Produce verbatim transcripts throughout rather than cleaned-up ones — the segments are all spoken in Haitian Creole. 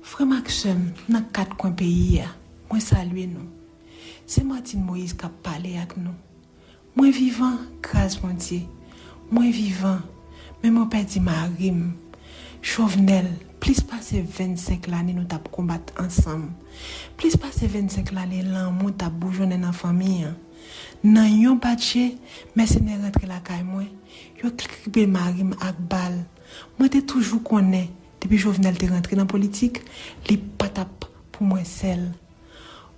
Frè m ak sè m nan kat kwen peyi a, mwen salye nou. Se Martine Moïse k ap pale ak nou. Mwen vivan, gras Bondye. Mwen vivan, men mwen pèdi mari m. Jovenel, plis pase vennsenk lane nou t ap konbat ansanm. Plis pase vennsenk lane lanmou t ap boujonnen nan fanmi an. Nan yon batje, mèsenè rantre lakay mwen, yo kripe mari m ak bal. Mwen te toujou konnen, depi Jovenel te rantre nan politik, li pa t ap pou mwen sèl.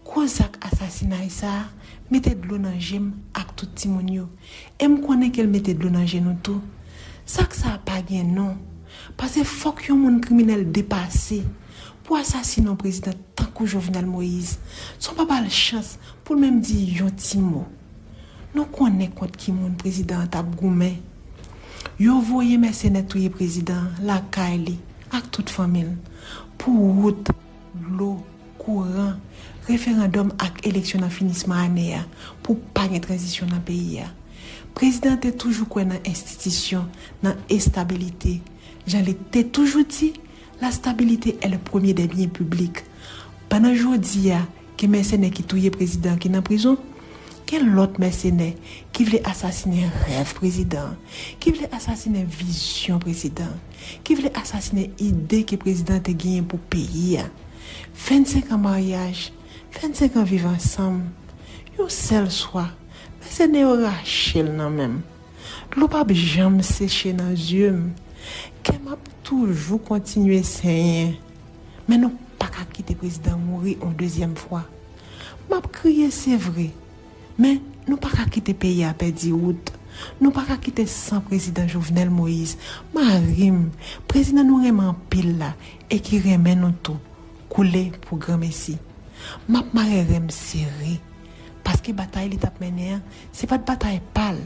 Gwo zak asasinay sa a mete dlo nan je m ak tout timoun yo. E m konnen ke l mete dlo nan je nou tou. Zak sa a pa gen non. Paske fòk yon moun kriminèl depase pou asasine yon prezidan tankou Jovenel Moïse, san w pa ba l chans pou l menm di yon ti mo. Nou konnen kont ki moun prezidan an t ap goumen. Yo voye mèsenè touye prezidan an lakay li ak tout fanmi l pou wout, dlo, kouran, referandòm ak eleksyon nan finisman ane a pou pa gen tranzisyon nan peyi a. Prezidan an te toujou kwè nan enstitisyon, nan estabilite. Jan li te toujou di, la stabilité est le premier des biens publics. Pandan jodi a, gen mèsenè ki touye prezidan ki nan prizon, gen lòt mèsenè ki vle asasinen rèv prezidan, ki vle asasinen vizyon prezidan, ki vle asasinen ide ke prezidan te genyen pou peyi a. Vennsenk an maryaj, vennsenk an viv ansanm, yon sèl swa, mèsenè yo rache l nan men m. Dlo p ap janm seche nan zye m. Kè m ap toujou kontinye senyen. Men nou pa ka kite prezidan mouri yon dezyèm fwa. M ap kriye, se vre. Men nou pa ka kite peyi a pèdi wout. Nou pa ka kite san prezidan Jovenel Moïse, mari m, prezidan nou renmen anpil la e ki renmen nou tou, koule pou granmesi. M ap mare ren m sere. Paske batay li t ap mennen an, se pa t batay pa l,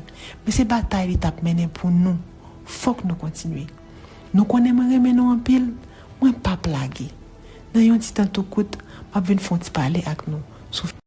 men se batay li t ap mennen pou nou. Fòk nou kontinye. Nou konnen mwen renmen nou anpil, mwen p ap lage. Nan yon ti tan tou kout, m ap vin fè yon ti pale ak nou sou